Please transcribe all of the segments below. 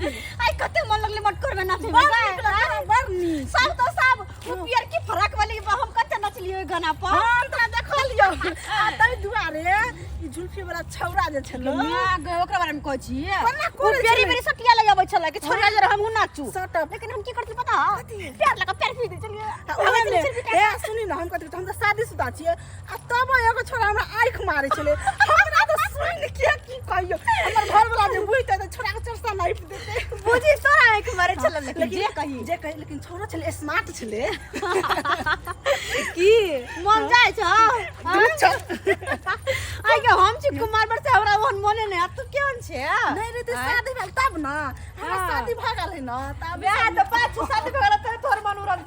आई कते मन लगले मटकोर में नाचे में बड़ नीक लगलै, बड़ नीक। सब तो सब उ पियर की फराक वाली बा, हम कते नचलियो ओइ गाना पर। हम तोरा देखलियौ। आ ताहि दुआरे ई जुल्फी वाला छौड़ा जे छलो, ना गे, ओकरा बारे में कहै छी। कोना उ करै बेरी छलै? बेरी सटिया लग आबै छलै कि छोरिया जरा हमहूँ नाचू। सटप। लेकिन हम की करती पता? पैर लगा पैर पी दै छलियै। आ ओहे ने, ए सुनी ने, हम कहै हम तऽ शादीशुदा छियै आ तब एगो छोड़ा हमरा आँखि मारै छलै। हमरा तऽ सुनि के की कहियौ, हमर घरवला जे बुझतै तऽ छोड़ा के चरसा नापि देतै। बुझी तोरा आँखि मारै छलै, लेकिन जे कही जे कही, लेकिन छोड़ो छलै, स्मार्ट छलै। की मन जाइ छौ? चल। आइ के हम छी कुमार पर से हमरा ओहन मने नहि आ, तू केहन छे? नहि रे, तऽ शादी भेल तब ने हमरा। शादी भऽ गेल है ने तब। वएह तऽ बात छौ, शादी भऽ गेल तऽ तोहर मन उड़न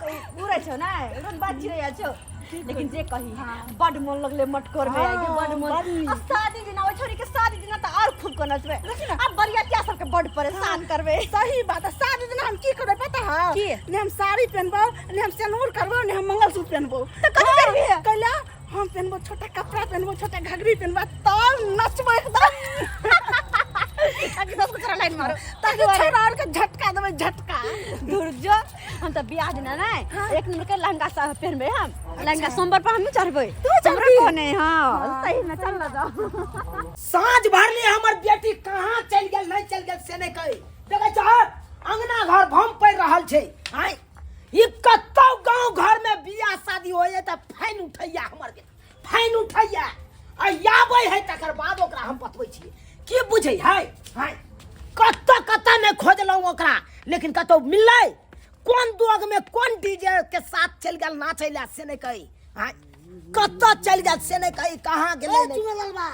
उड़ै छौ ने, उड़न बात चिड़ैया छौ। लेकिन जे कही, बड मन लगले मटकोर में आइ के, बड मन। बड नीक। आ शादी दिना, ओइ छोरी के शादी दिना तऽ और खूब के नचबै। आ बरियातिया सबके बड परेशान करबै। सही बात है। शादी दिन हम की करबै पता है? की? ने हम साड़ी पहनबो, ने हम सिन्दूर करबो, ने हम मंगलसूत्र पहनबो। तऽ कथी करबी? कैला हम पहनबो छोटा कपड़ा, पहनबो छोटा घघरी पहनबो, तब नचबो एकदम। ताकि 10 को तोरा लाइन मारो। ताकि छोरा आर के झटका देबै, झटका। दूर जो, हम तऽ बियाह दिना नै एक नंबर के लहंगा सा पहनबै हम लहंगा। सोमवार पर हमहूँ चढ़बै। तू चढ़बी? हमरा कोने। हाँ, सही में चल ना जाओ। साँझ भरली, हमर बेटी कहाँ चलि गेल, नहि चलि गेल से नहि कही। देखै छह, अंगना घर भम पड़ि रहल छै। आँय, ई कतौ गाँव घर में बियाह शादी होइए तऽ फाइन उठैया हमर बेटी, फाइन उठैया आ आबै है, तकर बाद ओकरा हम बतबै छियै। की बुझै है? आँय, कतऽ कतऽ नहि खोजलहुँ ओकरा, लेकिन कतौ मिललै? कोन दोग में कोन डीजे के साथ चलि गेल नाचै लए से नहि कही। आँय, कतऽ चलि गेल से नहि कही, कहाँ गेलै नहि। चुनेलाल बा,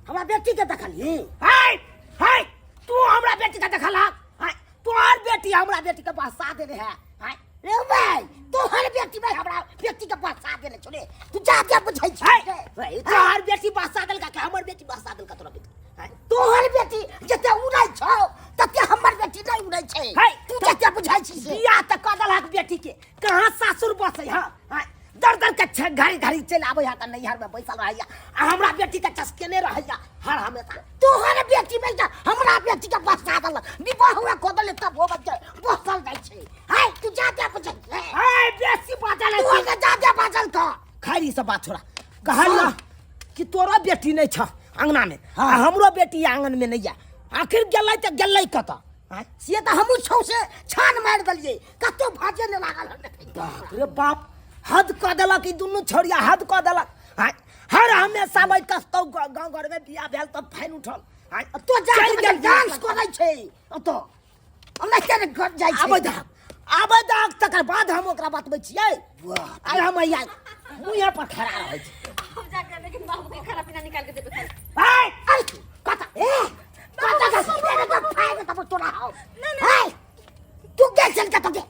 हमरा बेटी के देखलही? हाय हाय, तू हमरा बेटी के देखलहक? हाय, तोहर बेटी हमरा बेटी के बहसा देने है। हाय। रे भाई, तोहर बेटी भाई हमरा बेटी के बहसा देने छौ रे। तू जा जा बुझै छी। हाय, तोहर बेटी बहसा देलका कि हमर बेटी बहसा देलका तोरा बेटी? हाय। तोहर बेटी जते उड़ै छौ तते हमर बेटी नहि उड़ै छै। हाय। तू जते बुझै छी से। बियाह तऽ कऽ देलहक बेटी के, कहाँ सासुर बसै हँ? हाय, दर दर के घड़ी घड़ी चलि आबै है तऽ नैहर में बैसल रहैया आ हमरा बेटी के चसकेने रहैया हर हमेशा। तोहर बेटी बेटा हमरा बेटी के बसा देलक, विवाह हुआ कऽ देले, तब होबे के बसल जाइ छै। हाय, तू जा जा बुझै छै। हाय, बेसी बाजल तू के जा जा बाजल का। खैर, ई सब बात छोड़ा। कहलिया कि तोरो बेटी नहीं छ अंगना में आ हमरो बेटी आंगन में नहीं है, आखिर गेलै तऽ गेलै कतऽ? आँय? से तऽ हमहूँ छौ से छान मारि देलियै, कतौ भाजे नहि लागल हन देखै। बाप रे बाप, हद कऽ देलक ई दुनू छौड़िया, हद कऽ देलक। आँय, हर हमेशा भाई कतौ गाँव घर में बियाह भेल तऽ फाइन उठल। आँय, तो जा चलि गेल। डांस करै छै ओतऽ, ओनाहिते ने घर जाइ छै। आबै दहक, आबै दहक, तकर बाद हम ओकरा बतबै छियै। आइ हम हैया मुँहे पर खड़ा रहै छी। हम जाके लेकिन बाबू के खाना पीना निकाल के देबै। आँय, अरे तू कतऽ, ए कतऽ के सीधे ने तऽ फाड़ि देबौ तोरा हौ। ए तू के चल कतऽ के?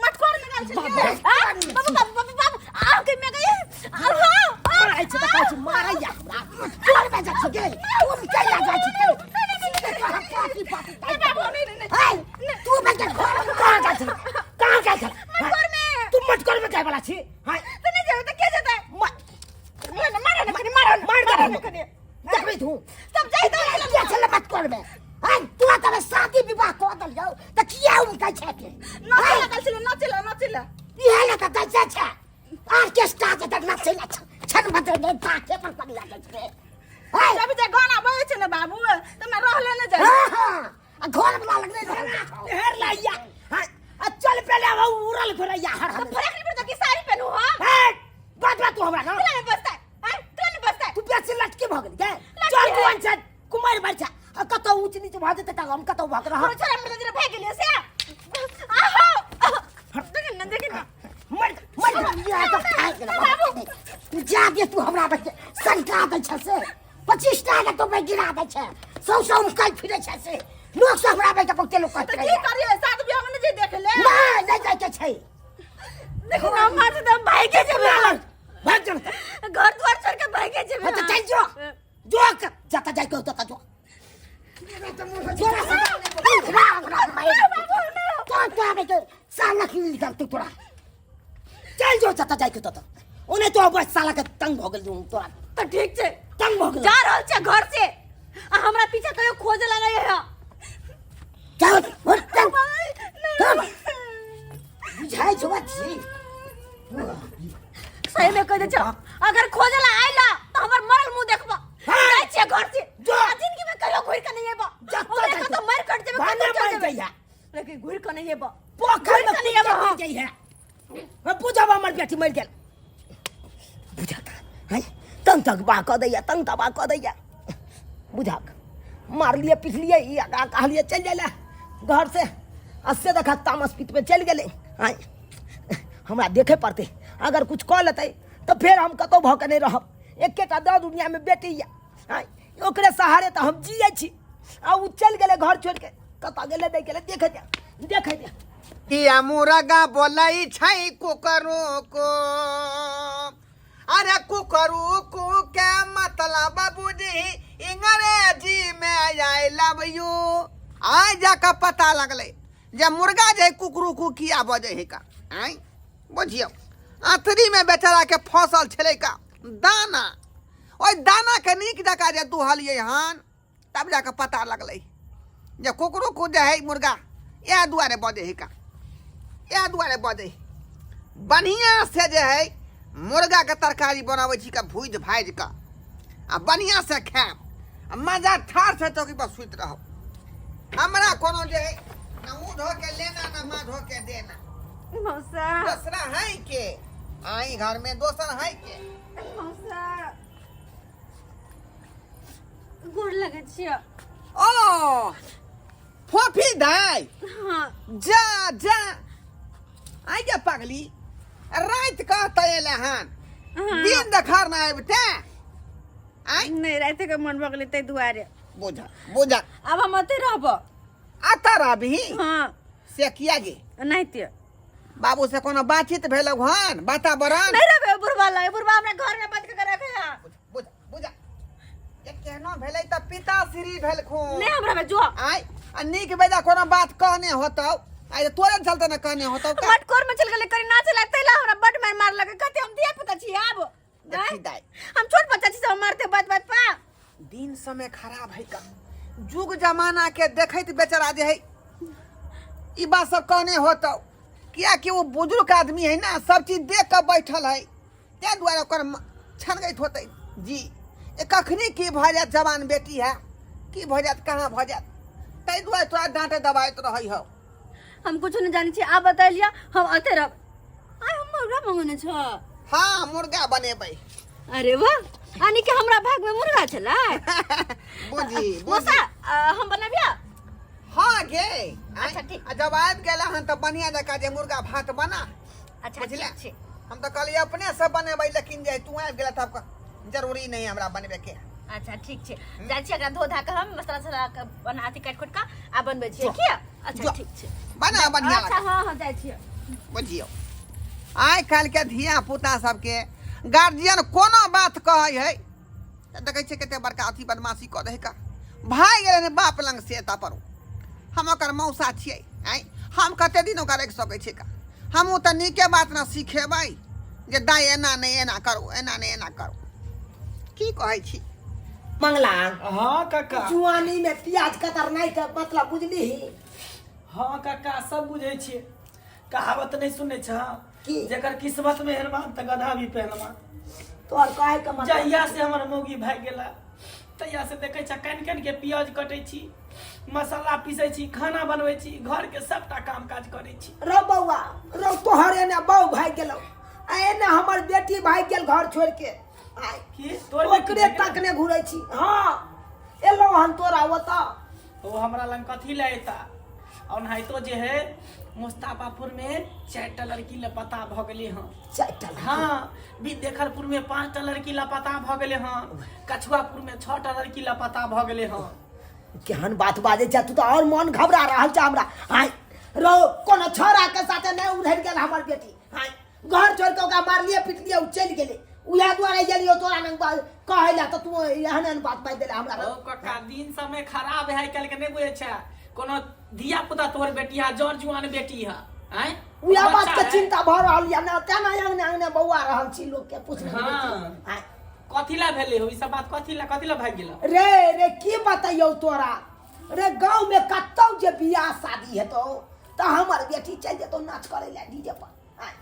मटकोर में गेल छलियै। बाबू बाबू बाबू बाबू, आओ के में गई, आओ आओ। मारै छै तऽ कहै छी मारैया हमरा। तोर में जाइ छी गे, तू के जा जाइ छी तू? सीधे तोरा पाटी पाटी। बाबू, नहीं नहीं नहीं। ए तू बच्चा घर में कहाँ जाइ छलै, कहाँ जाइ छलै? मटकोर में। तू मटकोर में जाय वाला छी? हाँ। तो नहीं जावे तो के जाता है? मार। मारो ना कनी, मारो ना। मार मारो दे। ना कनी। देखबै तू। सब जाई तो। के छलै मटकोर में? ए तोरा तबे शादी विवाह कऽ देलियौ तऽ किया उनकै छै के? नाचे लगल छलै, नाचे ला, नाचे ला। इहे लए तऽ दै छै ऑर्केस्ट्रा जे तऽ नाचै ला छन बदल दे ताके पर पगला जाइ छै। ए जब जे गाना बजै छै ने बाबू, तऽ हमरा रहले नहि जाइ। हाँ हाँ, आ घर वाला लगले रहला छौ। हेर लाइया। हाँ, आ चल पहले अब उड़ल घुरैया हर तो हमेशा। फरक नहीं पड़ता कि साड़ी पहनू हम। हे, बात बात तू हमरा ना। तोरा नहीं बसता है, हैं? तोरा नहीं बसता है। तू बेसी लटके भऽ गेल गे। लटके चल है। तू अंचल कुमार बच्चा आ कतौ ऊंच नीच भऽ जेतै तऽ हम कतौ भऽ रहब। तोरा छोरा में जरा भाग गेलियै से। आहो। देखिन ना, देखिन ना। मर मर। इएह तऽ खाइ गेल बाबू। तू जा दे, तू हमरा बच्चे सनका दै छै से 25 टा के तो गिरा दै छै, सौ सौ उमकल फिरै छै से लोक सब हमरा बेटा बहुते लोक तऽ कहै। की करियै, सात बियाह में नहि जे देख ले? नहि, नहि जाइके छै। देखिन ना, मार दे, हम भागे जेबै। भाग चल। घर द्वार छोड़ के भागे जेबै। हाँ, तऽ चलि जो, जो जतऽ जाइके हो ततऽ जो। तोरा सब राम राम माय तो तो बेटे साला की निकल तू तोरा। चल जो जतऽ जाइके ततऽ, ओने तो बस साला के तंग भऽ गेल तोरा। तऽ ठीक छै। तंग भऽ गेल। जा रहल छै घर से आ हमरा पीछा कहियो खोजला नहीं है। चल। छी। सही में कह दे छौ, अगर खोजला आइला तो हमर मरल मुंह देखबो। हाँ। जाइ छियै घर से। जो। आ जिंदगी में कहियो घुर के नहीं अयबो। जतऽ हमरा जाइ कतौ मरि कट जेबै, भने कतौ चल मरि जेबै। जइहे। लेकिन घुर के नहीं अयबो। पोखर में घुरि कऽ नहि कूद अयबो। के मरि जइहे। हम बुझब हमर बेटी मरि गेल बुझत है तंग तकबा कऽ दैया तंग तबाह कऽ दैया बुझक मारलिए पिटलिए ई आगा कहलिए चलि जाइ लए घर से आ से देखा तामस पीत पे चलि गेलै आँय हमरा देखे पड़तै अगर कुछ कऽ लेतै तऽ फेर हम कतहु भऽ कऽ नहि रहब एकेटा दऽ दुनियामे बेटी यऽ आँय ओकरे सहारे तऽ हम जियै छी आ ओ चलि गेलै घर छोड़ि कऽ कतऽ गेलै नहि गेलै देखै दे देखै दे। किया मुर्गा बोलै छै कुकरू को, अरे कुकरू कु के मतलब बुझी अंग्रेजी में I love you. आइ जाके पता लगलै जे मुर्गा जे कुकरू कु किया बजै है का। आँय बुझियौ अथरी में बेचारा के फसल छलै का दाना, ओहि दाना के नीक जकाँ जे दुहलियै हन तब जाके पता लगलै जे कुकरू कु जे है मुर्गा इएह दुआरे बजै है का, इएह दुआरे बजै। बढ़िआँ से जे है मुर्गाके तरकारी बनाबै छी का भूजि भाजि कऽ आ बढ़िआँ से खायब आ मजा ठाढ़ से चौकी पर सुति रहब। हमरा कोनो जे है न ऊ धो के लेना न माँ धो के देना। मौसा दोसरा है के आई घर में दोसर है के। मौसा गोर लगै छियै। ओ फोफी दाई। हाँ। जा जा आई गे पगली रात कहते एले हन। हाँ। दिन देखार ना आबते आई। नहीं रात के मन भऽ गेलै ताहि दुआरे। बुझा बुझा आब हम ओतै रहबो। आता रहबही? हाँ। से किया गे? एनाहिते। बाबू से कोनो बातचीत भेल हन वातावरण? नहीं रहबे बुढ़वा लग, बुढ़वा हमरा घर में बंद के रखे है। बुझ बुझ ये केहनो भेलै त पिताश्री भेलखुन। नहीं हमरा में जो आय आ नीक बेजा कोनो बात कहने होतौ आय तोरे चलते न कहने होतौ का? मटकोर में चल गेलै करी नाचे ला तैला हमरा बड मार मार लगे कते हम धिया पुता छी आब। देखी दाइ। हम छोट बच्चा छी सब मारते बात बात पा। दिन समय खराब है का, जुग जमाना के देखैत बेचारा जे है ई बात सब कहने होतौ किया कि वो बुजुर्ग आदमी है ना, सब चीज देख के बैठल है ताहि दुआरे ओकर छनगैत होतै जी ए कखनी की भऽ जायत, जवान बेटी है की भऽ जायत कहाँ भऽ जायत, ताहि दुआरे तोरा डाँटे दबाइत रहै हौ। हम कुछ नहीं जानै छी, आप बता लिया हम अते रहब। आइ हम मुर्गा मंगने छ। हाँ मुर्गा बनेबै। अरे वाह, आनी के हमरा भाग में मुर्गा छलै। बुझी, बुझी। मौसा, हम बनाबिया? हाँ गे। अच्छा, ठीक। आ जब आबि गेला हन तऽ बढ़िया जकाँ जे मुर्गा भात बना। अच्छा, बुझले? ठीक छै। हम तऽ कहलियै अपने से बनेबै, लेकिन जे तू आबि गेला तब जरूरी नहीं हमरा बनबे के। अच्छा ठीक छै, जाइ छी एकरा धो धा के हम मसाला सला के बना अथी काटि खोटि के आ बनबै छियै की? अच्छा जो। ठीक छै, बना बढ़िया। अच्छा हाँ हाँ जाइ छियै। बुझियौ आइ काल्हि के धिया पुता सबके गार्जियन कोनो बात कहै है तऽ देखै छियै कते बड़का अथी बदमाशी कऽ दै है का। भागि गेलै ने बाप लग से एतऽ पर हम ओकर मौसा छियै। आँय हम कते दिन ओकरा राखि सकै छियै का? हमहूँ तऽ नीके बात ने सिखेबै जे दाइ एना नहि एना करू, एना नहि एना करू। की कहै छी मंगला? हाँ काका। जुआनी में प्याज कतरनाइ के मतलब बुझली? हाँ काका सब बुझै छियै। कहावत नहीं सुनै छ की? जेकर किस्मत में हेलमान तऽ गधा भी पहलवान। तोहर कहै के मतलब? जहिया से हमर मौगी भागि गेला तहिया से देखै छ कनि कनि के प्याज कटै छी, मसाला पीसै छी, खाना बनबै छी, घर के सबटा काम काज करै छी। रौ बौआ रौ, तोहर एने बौ भागि गेलौ आ एने हमर बेटी भागि गेल घर छोड़ि के। आइ की तोर बेटी ओकरे भागि गेलौ? तकने घुरै छी। हाँ एलौ हन तोरा ओतऽ। ओ हमरा लग कथी लए एता? ओनाहितो जे है मुस्ताफापुर में 4टा लड़की लापता भऽ गेलै हँ। 4टा लड़की? हाँ, विद्याखरपुर में 5टा लड़की लापता भऽ गेलै हँ, कछुआपुर में 6टा लड़की लापता भऽ गेलै हँ। केहन बात बाजै छै तू, तऽ आओर मन घबरा रहल छै हमरा। आँय रौ, कोनो छौड़ा के साथे नहि उधरि गेल हमर बेटी। आँय घर छोड़ि कऽ ओकरा मारलियै पिटलियै, ओ चलि गेलै। उएह दुआरे गेलियौ तोरा लग कहै लए तऽ तू एहन एहन बात बाजि देले हमरा। ओ कक्का दिन समय खराब है आइ काल्हि के, नहीं बुझै छै कोनो धिया पुता तोहर बेटी है, जर जुआन बेटी है। आँय उएह बात बच्चा के है। चिंता भऽ रहल यऽ ने, तेना अंगने अंगने बौआ रहल छी लोक के पूछ। हाँ। आँय कथी ला भेलै हो ई सब बात, कथी ला कथी ला भागि गेल रे? रे की बतैयौ तोरा रे, गाँव में कतौ जे बियाह शादी हेतौ तऽ हमर बेटी चलि जेतौ नाच करै लए डीजे पर। आँय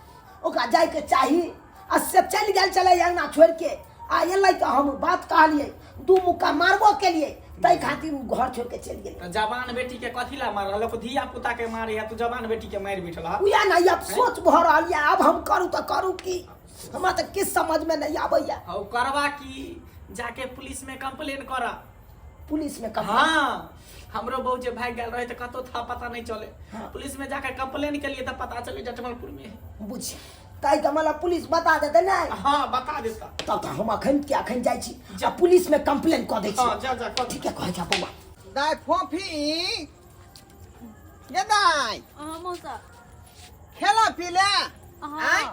ओकरा जाइके चाही आ से चलि गेल छलै अंगना छोड़ि के आ एलै तऽ हम बात कहलियै दू मुक्का मारबो केलियै ताहि खातिर ओ घर छोड़ि के चलि गेलै। तऽ जवान बेटी के कथी ला मारल? लोक धिया पुता के मारे है, तू जवान बेटी के मारि बैठल हऽ। उएह ने आब सोच भऽ रहल यऽ, आब हम करू तऽ करू की, हमरा तऽ किछु समझमे नहि आबैया। हौ करबा की, जाके पुलिस में कंप्लेन कर। पुलिस में कंप्लेन? हाँ, हमरो बहू जे भागि गेल रहे तऽ कतौ था पता नहीं चले। पुलिस में जाके कंप्लेन के लिए तऽ पता चले जटमलपुर में है। बुझ ताहि के मतलब पुलिस बता देते नहीं? हाँ बता देता। तब तऽ हम अखन के अखन जाइ छी आ पुलिस में कंप्लेन कऽ दै छी। हाँ जा जा कर। ठीके कहै छा बौआ। दाय फोफी ये दाय। हाँ मौसा। खेला पी ले? हाँ। आँय?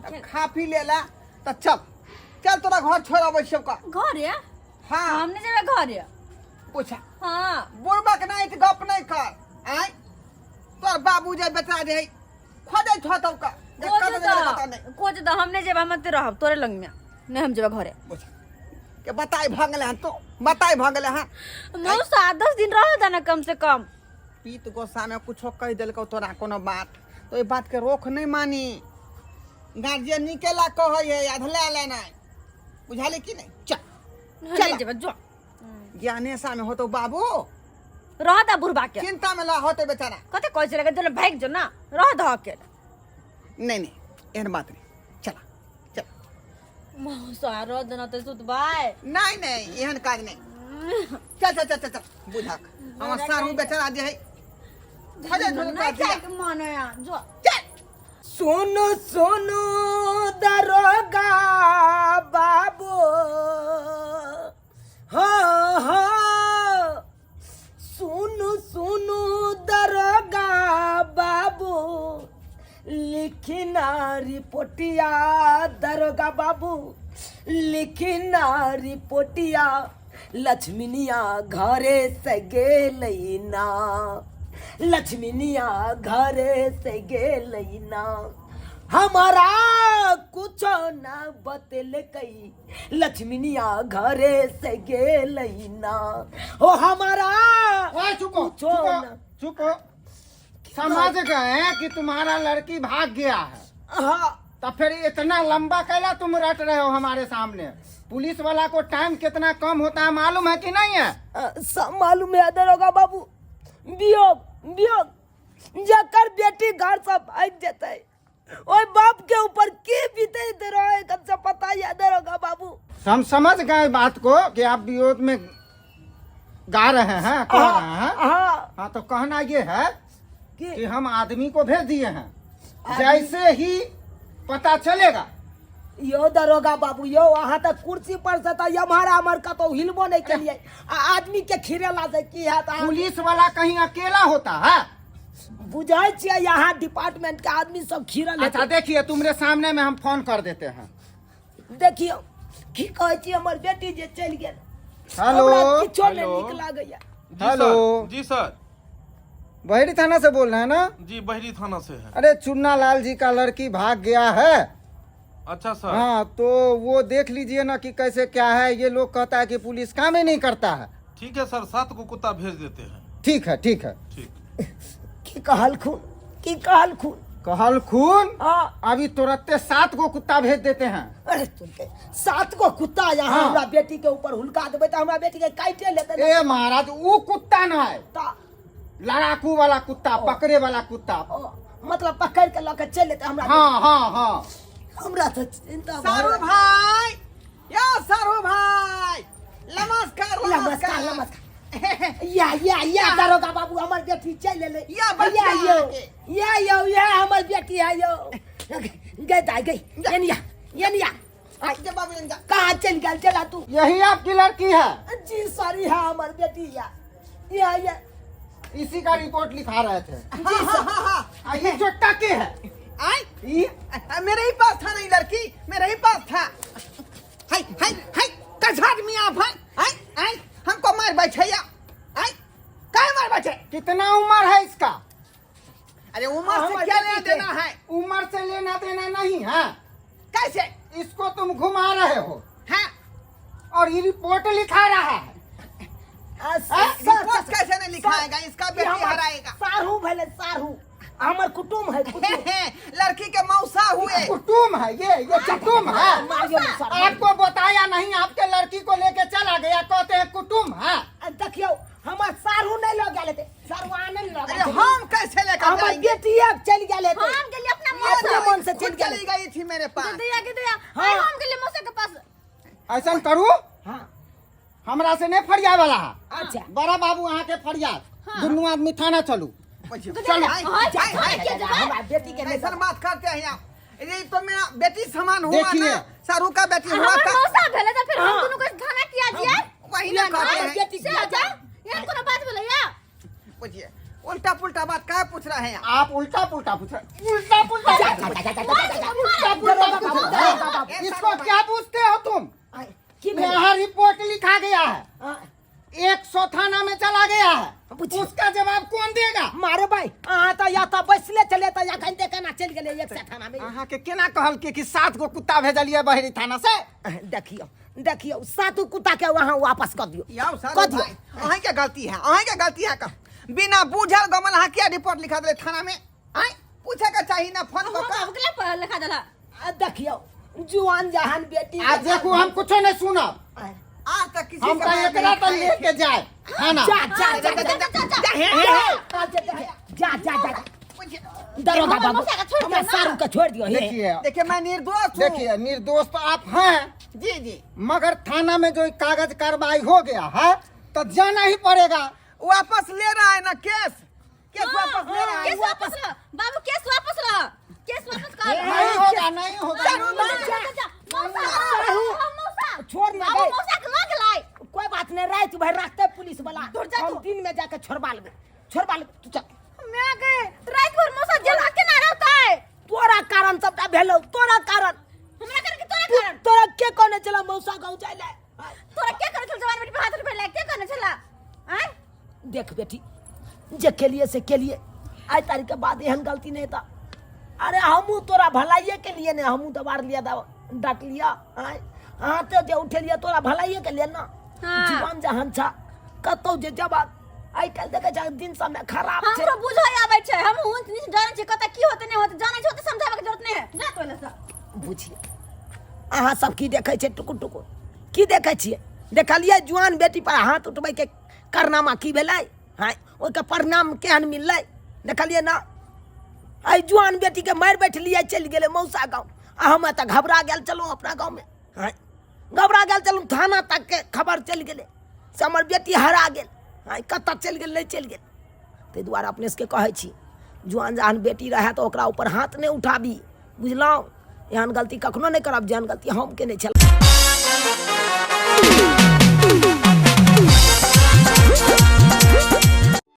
तब खा पी ले ला तऽ चल चल तोरा घर छोड़ अबै छियौ का। घरे? हाँ। हम नहीं जेबै घरे। पूछा। हाँ। बुढ़बक नहीं तऽ गप नहीं कर। आँय तोर बाबू जे बेटा जे है खोजै छौ तब का। जे खोज कतऽ गेलै पता नहि। तऽ खोज तऽ, हम नहीं जेबै, हम एते रहब तोरे लग में, नहीं हम जेबै घरे। पूछा के बताई भऽ गेलै हन, तो बताई भऽ गेलै हन। मौसा 10 दिन रह दे ना कम से कम। पीत गोस्सा में कुछो कहि देलकौ तोरा कोनो बात तो ओहि बात के रोक नहीं मानी। गार्जियन निकेला कहै है अधला लेनाइ, बुझाली कि नहीं? चल नहीं चल। जेबै जो। ज्ञानेशा में होतो बाबू। रह दा बुढ़बा के। चिंता में ला होते बेचारा। कते कहै छलै कि भागि जो ना, रह दह के। नहीं नहीं एहन बात नहीं, चला चल। मौसा रह देना तऽ सुतबै। नहीं नहीं एहन काज नहीं, चल चल चल चल चल। बुझक हमर सारू बेचारा जे है खोजै छौ नहीं गार्जियन। जाइके मन है जो। चल। सुनो सुनो दरोगा बाबू, हो हो सुनो सुनो दरोगा बाबू, लिखना रिपोर्टिया दरोगा बाबू, लिखना रिपोर्टिया, लक्ष्मीनिया घरे से गेलै ना, लक्ष्मीनिया घरे से गेलै ना, हमारा कुछो ना बतलकै, लक्ष्मीनिया घरे से गेलै ना, हो हमारा ओए चुप हो, कुछो चुप हो, ना। चुप हो। समझ गए कि तुम्हारा लड़की भाग गया है। हाँ। तो फिर इतना लंबा कैला तुम रट रहे हो हमारे सामने? पुलिस वाला को टाइम कितना कम होता है मालूम है कि नहीं है? सब मालूम है दरोगा बाबू। वियोग वियोग जकर बेटी घर से भाग जेतै ओए बाप के ऊपर की बीते रहे कम से पता है दरोगा बाबू। हम समझ गए बात को कि आप विरोध में गा रहे हैं, कह रहे हैं। हाँ। हाँ तो कहना ये है कि कि हम आदमी को भेज दिए हैं, जैसे ही पता चलेगा। यो दरोगा बाबू यो अहाँ तऽ कुर्सी पर से तऽ एम्हर आम्हर कतौ हिलबो नहीं केलियै आ आदमी के खिरेला से की हैत? अहाँ पुलिस वाला कहीं अकेला होता है? बुझै छियै यहाँ डिपार्टमेंट के आदमी सब खिरल अच्छा हेतै। देखिए तुम्हारे सामने में हम फोन कर देते हैं। देखियौ की कहै छी, हमर बेटी जे चलि गेल। हेलो। हमरा किछो नहि हेलो। नीक लागैया। जी हेलो। सर, जी सर। बहरी थाना से बोल रहे हैं ना? जी बहरी थाना से है। अरे चुन्ना लाल जी का लड़की भाग गया है। अच्छा सर। हाँ तो वो देख लीजिए ना कि कैसे क्या है। ये लोग कहता है कि पुलिस काम ही नहीं करता है। ठीक है सर, 7 को कुत्ता भेज देते हैं। ठीक है ठीक है। ठीक। की कहलखुन, की कहलखुन? कहलखुन हाँ। अभी तुरंते 7 गो कुत्ता भेज देते हैं। अरे तुमके 7 गो कुत्ता यहाँ हाँ। हमरा बेटी के ऊपर हुलका देबै तऽ हमरा बेटी के काटे लेतै। ए महाराज वो कुत्ता ना है, ता लड़ाकू वाला कुत्ता, पकड़े वाला कुत्ता। ओ, मतलब पकड़ के लऽ के चलि एतै हमरा। हाँ हाँ हाँ। हमरा तऽ चिंता भऽ सारू रहल। भाई, यो सारू भाई, नमस्कार नमस्कार नमस्कार। या या या दरोगा बाबू हमर बेटी चलि एलै। या बच्चा या यौ, अहाँके। या यौ, या हमर बेटी है यौ। गई दाई गई, एनिया एनिया। जे बाबू एनिया। कहाँ चलि गेल चला तू? यही आपकी लड़की है? जी सॉरी, है हमर बेटी। या या या इसी का रिपोर्ट लिखा रहे थे। जी सर। हाँ, हाँ। आ, ये चोट्टा के है? आय? ये? मेरे ही पास था ना ये लड़की, मेरे ही पास था। हाय हाय हाय, कैसा आदमी आप हैं? आय आय, हमको मार बैठे या? आय, काहे मार बैठे? कितना उम्र है इसका? अरे उम्र से हमारे क्या लेना बेटी के। देना है? उम्र से लेना देना नहीं है। कैसे? इसको तुम घुमा रहे हो। हाँ। और ये रिपोर्ट लिखा रहा है। आ, सर, रिपोर्ट सर, कैसे नहीं लिखाएगा? इसका ई बेटी हमर हराएगा। साढ़ू भेलै, साढ़ू। हमर कुटुम है कुटुम। लड़की के मौसा हुए। कुटुम है ये कुटुम है। मारियो मौसा। आपको बताया नहीं, आपके लड़की को लेके चला गया, कहते हैं कुटुम है। आ, देखियौ हमर सारू नहीं लग गेल हेतै, सारू आने लग अरे गेल। हम कैसे लेकर हमर जाएंगे? बेटी अब चलि गेल हेतै। हम गेलियै अपना मौसा। अपना मन से खुद चलि गेल। चली गई थी मेरे पास। दीदिया के दीदिया, हाँ। आइ हम गेलियै मौसा के पास। ऐसा करू, हाँ। हमरा से नहीं फरिया वाला है। अच्छा। बड़ा बाबू अहाँ के फरिया, दुनू आदमी थाना चलू। चलो। हाँ, हाय, हाय, के जेबै? हमरा बेटी के नहीं। ऐसा बात करते हैं आप? ये तो मेरा बेटी समान हुआ देखिए। ना, सारू का बेटी हुआ हमर था। मौसा भेलै तऽ फेर हम दुनू के थाना किया जियै? वही ना कहते हैं। बेटी से जा, एहन कोनो बात भेलै या? पूछिए, उल्टा पुल्टा बात क्या पूछ रहे हैं आप? आप उल्टा पुल्टा पूछ रहे, उल्टा पुल्टा उल्टा पुल्टा पूछ रहे हैं। इसको क्या पूछते हो तुम? की भेलै? यहाँ रिपोर्ट लिखा गया है, हाँ। 100 थाना में चला गया है, पूछिए। उसका जवाब कौन देगा? मारे भाई, अहाँ तऽ या तऽ बैसले छलियै तऽ एखन ते केना चलि गेलै एक सए थाना में? अहाँ के केना कहल के कि 7 गो कुत्ता भेजलिए बहरी थाना से? देखियौ देखियौ, सातू कुत्ता के वहाँ वापस कऽ दियौ। याओ सारू कऽ दियौ। भाई, अहीं के गलती है, अहीं के गलती है। का बिना बूझल गमल अहाँ क्या रिपोर्ट लिखा दिले थाना में? आय पूछे के चाहिए ना फोन हम को का। बाबू के लिए लिखा देला। आ, देखियौ जुआन जहान बेटी। आ देखू, हम कुछो नहीं सुनब। आज तक किसी हम के तो बारे में एकरा तो नहीं लेके जाए थाना। जा जा जा जा जा, जा, हे, हे, हे। जा जा जा जा दरोगा हमर बाबू, मौसा के छोड़ हमरा दियौ ना। सारू के छोड़ दियौ। हे। देखिए देखिए, मैं निर्दोष हूँ। देखिए, निर्दोष तो आप हैं। जी जी। मगर थाना में जो कागज कार्रवाई हो गया है तो जाना ही पड़ेगा। वापस ले रहा है ना केस, केस वापस ले रहा है। केस वापस रह बाबू, केस वापस रह, केस वापस कर। नहीं होगा, नहीं होगा। मौसा, मौसा, मौसा, छोड़ ना बाबू गए। मौसा के लग लाई। कोई बात नहीं, रात भर रखते पुलिस वाला, दूर जा हम तू। दिन में जाके छोड़वा लेबै, छोड़वा लेबै। तू चल। मैं गए रात भर मौसा जेल हाथ के ना रहता है। तोरा कारण सबटा भेलौ, तोरा कारण। हमरा कारण के तोरा तू कारण? तोरा के कहने छला मौसा गाँव जाय ले? तोरा के कहने छला जवान बेटी पे हाथ उठबै ले? के कहने छला? आँय? देख बेटी, जे केलिए से केलिए, आइ तारीख के बाद एहन गलती नहीं था। अरे हमहूँ तोरा भलाइए के लिए ने हमहूँ दबार लिया, डांट लिया। आँय, हाथे जे उठेलिए तोरा भलाइए के लिए ना। हाँ। जीवन जहान छा, कतौ जे जवाब आइ काल्हि देखै छा दिन समय खराब छै। हमरो बुझै आबै छै, हम ऊंच नीच जानै छी, कतऽ की होतै नहि होतै जानै छी, ओते समझाबै के जरूरत नहि है। जा तोले से। बुझिए अहाँ सब की देखै छै टुकुर टुकुर? की देखै छियै? देखलियै जुआन बेटी पर हाथ उठबैके कारनामा की भेलै? हाँ, ओहिके परिणाम केहन मिललै देखलियै ना? एहि जुआन बेटीके मारि बैठलियै, चलि गेलै मौसा गाँव, आ हम एतऽ घबरा गेल छलहुँ अपना गाँवमे। हाँ, घबरा गेल छलहुँ, थाना तकके खबर चलि गेलै से हमर बेटी हरा गेल। हाँ, कतऽ चलि गेल नहि चलि गेल। ताहि दुआरे अपने सबके कहै छी, जुआन जहान बेटी रहए तऽ ओकरा ऊपर हाथ नहि उठाबी, बुझलहुँ? एहन गलती कखनो नहि करब जेहन गलती हम केने छलहुँ।